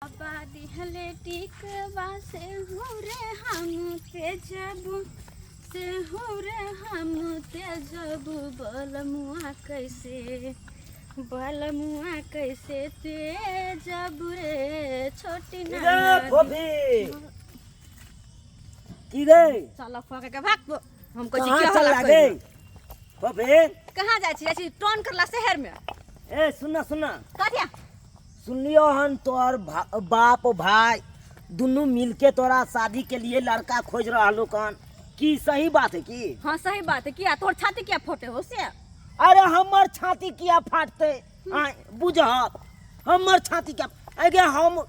बाबा दिहले टिकवा से हो रे हम तेजब, से हो रे हम तेजब, बलमुआ कैसे, बलमुआ कैसे तेजब रे छोटी रे नाना। फोफी की रे? चल फके के भाग, हम कहै छी कहाँ की चल हल्ला लागे करियौ। फोफी? कहाँ जाइ छी? जाइ छी टोन करला शहर में। ए सुनना सुनना। कथिया? सुनलियो हन तोहर बाप भाई दुनू मिलके तोरा शादी के लिए लड़का खोज रहलो कन, की सही बात है की? हाँ सही बात है। किया तोहर छाती किया फटे हो से? अरे हमर छाती किया फाटते आय बुझ, हमर छाती किया अगे हम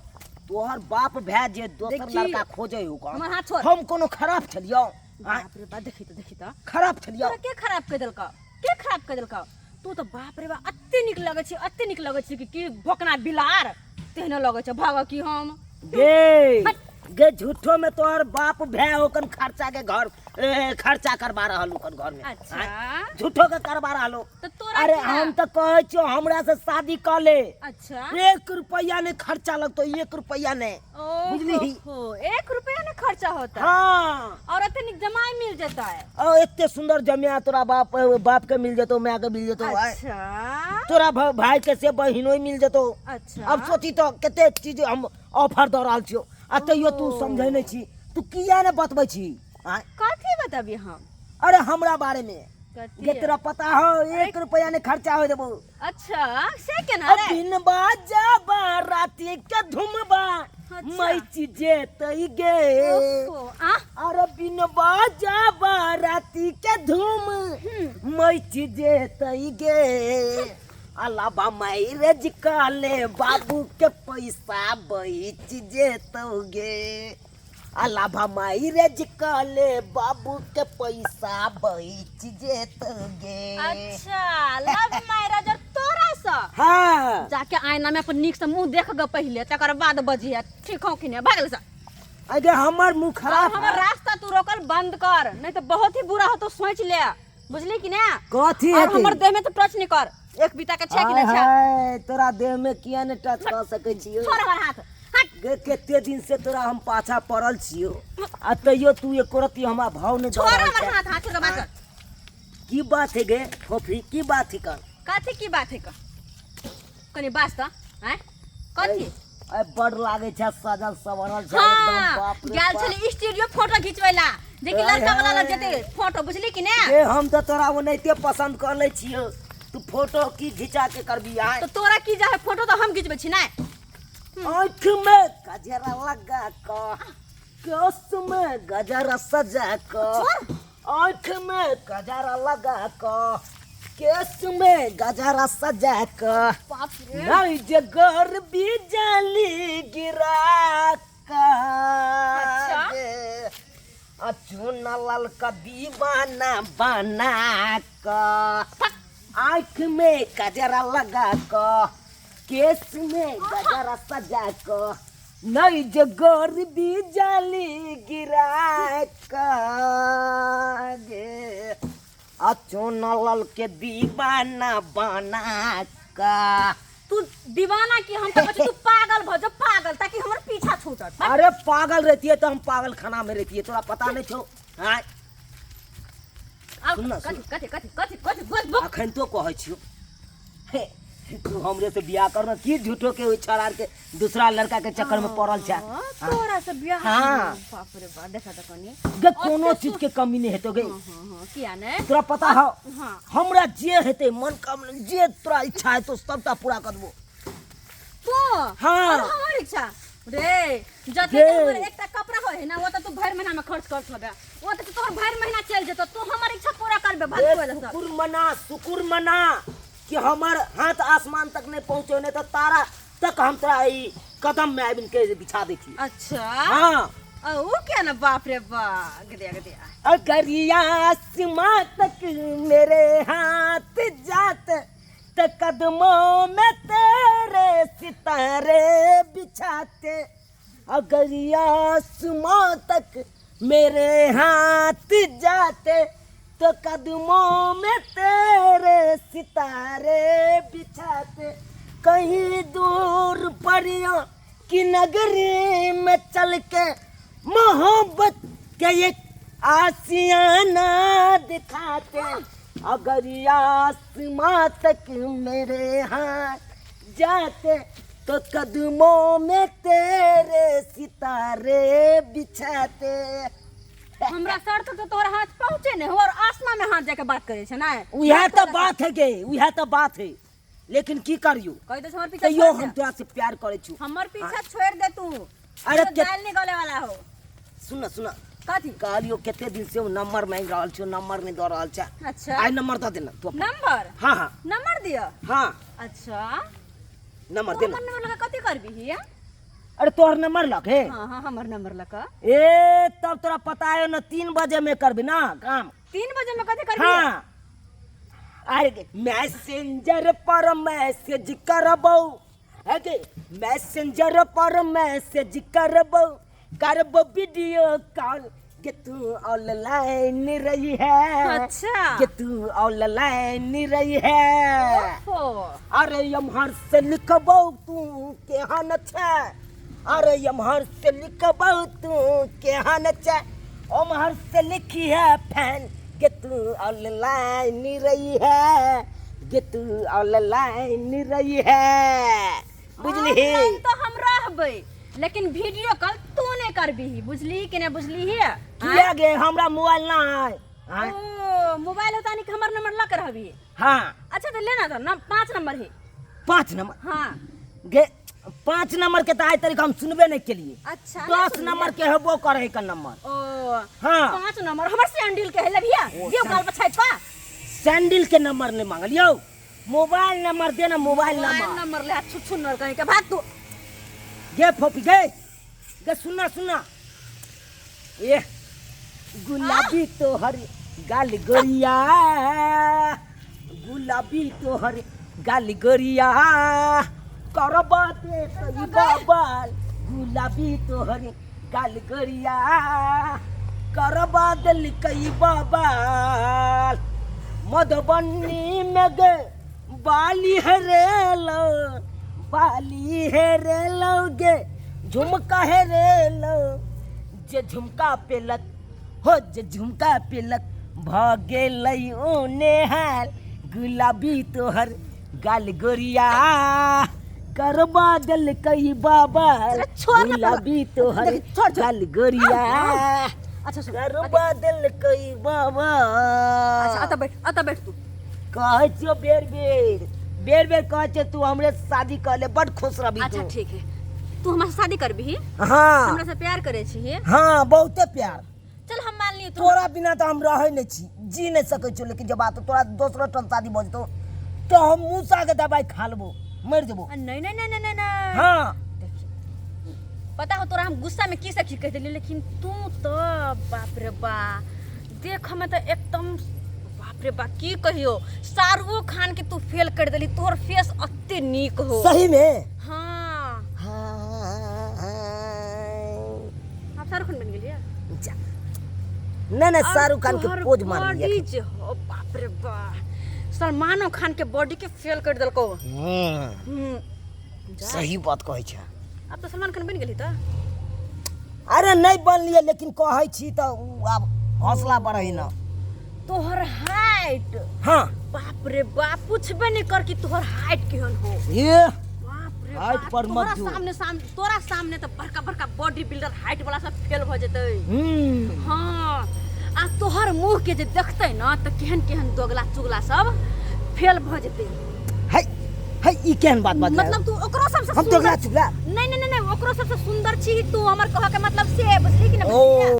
तोहर बाप भाई जे दोसर देखी, लड़का खोजे हो कन, हमर हाथ छोड़। हम कोनो खराब छलियो आय? बाप रे बाप, देखी तो देखी तो खराब छलियो। तोरा के खराब कर देलकौ? के खराब कर देलकौ? तू तो बाप रे बाप अते नीक लगै छी, अते नीक लगै छी कि भोकना बिलार तेहने लगै छै। भाग की हम गे हट। गे झूठो में तोहर बाप भाई ओकन खर्चा के घर खर्चा करवा रहल ओकन घर में। अच्छा। आँय, झूठो के करवा रहलो। तो तोरा अरे क्या? हम तो कहै छियो हमरा से शादी कर ले। अच्छा। 1 रुपया नहीं खर्चा लगतो, 1 रुपया नहीं। ओ बुझली? हो, 1 रुपया नहीं खर्चा होता। हाँ। और इतने निक जमाई मिल जाता है। और इतने सुंदर जमिया तोरा बाप के मिल जतो, माय के मिल जतो। आय। अच्छा। तोरा भाई के से बहिनो मिल जतो। अच्छा। अब सोची तो कते चीज हम ऑफर दऽ रहल छियो आ तैयो तू समझै नहीं छी, तू किया ने बतबै छी? आय? कथी बतबियै हम? अरे हमरा बारे में कथी? गे तोरा पता हो 1 रुपया ने खर्चा हो देबो। अच्छा से केना रे? बिन बाजा बाराती के धुमबा अच्छा। मैं चीजे तई गे। ओहो, आ? अरे बिन बाजा बाराती के धुम मैं चीजे तई गे। अलावा मैरेज काले बाबू के पैसा बच जेतौ गे। अलावा मैरेज काले बाबू के पैसा बच जेतौ गे। अच्छा लव मैरेज और तोरा सा? हाँ। जाके आईना में अपन नीक से मुंह देख ग पहले, तकर बाद बजिहे ठीक हो कि नहीं। भागल सा। अगे हमर मुंह खराब और हमर है। रास्ता तू रोकल बंद कर, नहीं तो बहुत ही बुरा हो तो सोच ले, बुझली कि ना? कथी और हेतै? हमर देह में तो टच नहीं कर, एक बीता के छै कि नहीं छै? हाय हाय, तोरा देह में किया ने टच कर सकै छियो? छोड़ हमर हाथ, हट। गे कते दिन से तोरा हम पाछा पड़ल छियो आ तैयो तू एको रत्ती हमरा भाव नहीं दऽ छोड़ रहल हमर छै। हाथ, हाथ छोड़ के बात कर। की बात है गे फोफी, की बात है कर? कथी की बात है कर? कनी बात त हैं कथी? अरे बड़ लागे छै सजल सवरल छै हाँ, एकदम, बाप रे गेल बाप। छली स्टूडियो फोटो घिचबैला, जे कि आय लड़का वाला लग हाय। जेते फोटो, बुझली कि ने? ए हम तो तोरा ओनाहिते पसंद कर लै छियो, तू फोटो की घिचा के करबी आय? तो तोरा की जाहे फोटो तो हम घिचबै छी नै। आँख में गजरा लगा क, केस में गजरा सजा क, छोड़। आँख में गजरा लगा क, केस में गजरा सजा क, बाप रे। नहीं जे घर बिजली गिरा क। अच्छा। आ चूना लाल का दीवाना बना क, आँख में गजरा लगा क, केस में गजरा सजा क, नहीं जे गोर बिजली गिरा क गे, आ चूना लाल के दीवाना बना क। तू दीवाना की हम तो कहै छी तू पागल भ जा पागल, ताकि हमर पीछा छूटत। अरे पागल रहती है तो हम पागल खाना में रहती है, तोरा पता नहीं छो। हाँ। आउ, सुन ना, कथी, सुन। कथी, कथी, कथी, कथी, बोल, बोल। अखन तो कहै छियो हे, तू हमरे से बियाह करना की झूठो के ओइ छड़ार के दूसरा लड़का के चक्कर में पड़ल छै। हाँ, तोरा से बियाह? हाँ। बाप रे बाप, देखा तो कनी गे कोनो चीज के कमी नहीं हेतो गे। हाँ, हाँ, हाँ, किया ने? तोरा पता हो? हाँ। हमरा जे हेतै मन कामना जे तोरा इच्छा हेतौ सबटा पूरा कर देबो। तू? हाँ। और हमर इच्छा रे जते गे। हमर एकटा कपड़ा होय है ना, वो तो तू भर महीना में खर्च कर होबे, वो तो तोहर भर महीना चल जेतो, तू हमर इच्छा पूरा करबे ए, भर कोई सब। शुक्र मना, शुक्र मना कि हमर हाथ आसमान तक नहीं पहुंचे, नहीं तो तारा तक हम तोरा ई कदम में आबिन के बिछा देती। अच्छा। हाँ। औ क्या ना, बाप रे बाप, गदिया गदिया। अगर आसमां तक मेरे हाथ जाते तो कदमों में तेरे सितारे बिछाते, अगर आसमां तक मेरे हाथ जाते तो कदमों में तेरे सितारे बिछाते, कहीं दूर परियों की नगरी में चल के मोहब्बत के एक आशियाना दिखाते, अगर आसमां तक मेरे हाथ जाते तो कदमों में तेरे सितारे बिछाते। हमरा सर तक तो तोहर हाथ पहुँचे नहीं हो और आसमां में हाथ जाके बात करे छे ना। उहे तो बात है गे, उहे तो बात है, लेकिन की करियो? कहि दे हमर पीछा तैयो छोड़ दे। हम तोरा से प्यार करे छु। हमर पीछा छोड़ दे तू। अरे तो दाल निकले वाला हो। सुन सुन। कथी? कहलियो कते दिन से नंबर मांग रहल छो, नंबर नहीं दऽ रहल छै। अच्छा। आइ नंबर दऽ देना तू अपन। नंबर? हाँ हाँ। नंबर दियो? हाँ। अच्छा। नंबर तू देना। हमर नंबर लगा कथी करबी हिया? अरे तोहर नंबर लग हे? हाँ हाँ हमर नंबर लगा। ए तब तोरा पता है ना 3 बजे में करबी ना काम। 3 बजे में कथी करबी? हाँ। अरे मैसेंजर पर मैसेज करबौ, अरे मैसेंजर पर मैसेज करबौ, करबौ वीडियो कॉल के तू ऑनलाइन रही है। अच्छा। के तू ऑनलाइन रही है। ओहो। अरे यमहर से लिखबौ तू केहन छै, अरे यमहर से लिखबौ तू केहन छै, ओमहर से लिखी है फैन के तू ऑनलाइन रही है, के तू ऑनलाइन रही है। बुझलिही? ऑनलाइन तो हम रहबै, लेकिन वीडियो कॉल तू नहीं करबीही, बुझली कि नहीं बुझलीही? किया गे, हमरा मोबाइल ना है। आँय? ओ मोबाइल होता नहीं कि हमर नंबर लग रहबी। हाँ। अच्छा तो लेना था ना, 5 नंबर है। 5 नंबर? हाँ। गे 5 नंबर के तो आज तक हम सुनबे नहीं के लिए। अच्छा, 10 नंबर के हेबो करे का नंबर। ओ हाँ। 5 नंबर हमर सैंडल के है भैया, ओ, दियो गाल पर छाप पा। सैंडल के नंबर नहीं मांगल यो, मोबाइल नंबर दे ना, मोबाइल मोबाइल नंबर। नंबर ले छुछु नर कहीं के भाग तू। गे फोपी गे, गे सुनना सुनना, ए गुलाबी तोहर गाल गोरिया, गुलाबी तोहर गाल गोरिया, करबा ते तई बाबाल, गुलाबी तोहर गाल गोरिया, करबा दिल कई बाबाल, मधुबनी में गे बाली हेरेलो, बाली हेरेलो गे झुमका हेरेलो, जे झुमका पेलक हो, जे झुमका पेलक भ गेलै ओ नेहाल, गुलाबी तोहर गाल गोरिया, करबा दिल कई बाबा, छोड़ ना गुलाबी तोहर देख, छोड़, छोड़। गाल गोरिया, अच्छा सुन, करबा दिल कई बाबा। अच्छा अतः बैठ, अतः बैठ तू। कहै छियो बेर बेर, बेर बेर कहै छियो तू हमरे से शादी कर ले, बड खुश रहबी अच्छा तू। ठीक है, तू हमरा से शादी करबी? हाँ। हमरा से प्यार करे छी? हाँ बहुते प्यार। चल हम मान लियो तोरा बिना तो हम रहे नहीं छी, जी नहीं सकै छियो, लेकिन जब बात तोरा दोसरो टन शादी भऽ जेतौ तो हम मूसा के दवाई खा लेबो, मरि जेबो। नहीं नहीं नहीं नहीं नहीं। हाँ। पता हो तोरा हम गुस्सा में की सखी कह देली, लेकिन तू तो बाप रे बा देख हमें तो एकदम बाप रे बा की कहियो, शाहरुख खान के तू फेल कर देली, तोहर फेस अत्ते नीक हो। सही में? हाँ। हाँ। आप शाहरुख खान बन गेलिए? जा। नहीं नहीं, शाहरुख खान के तोहर पोज मार लिया। बॉडी जे हो बाप रे बा, सलमानो खान के बॉडी के फेल कर देलको। सही बात कहै छै। अब तो सलमान खान बन गेली त? अरे नहीं बनलिए, लेकिन कहै छी त आब हौसला बढ़ै ना। तोहर हाइट। हाँ। बाप रे बाप, पूछबे नहीं कर कि तोहर हाइट केहन हो। ये बाप रे हाइट बाप, पर मत तोरा जो। सामने तोरा सामने तो बड़का बड़का बॉडी बिल्डर हाइट वाला सब फेल भ जेतै। हाँ, आ तोहर मुंह के जे देखतै ना त केहन केहन दोगला चुगला सब फेल भ जेतै। है है, ई केहन बात बात? मतलब तू ओकरो सबसे हम दोगला चुगला? नहीं नहीं नहीं, ओकरो सबसे सुंदर छी तू, हमर कह के मतलब से बुझली कि ना? ओ।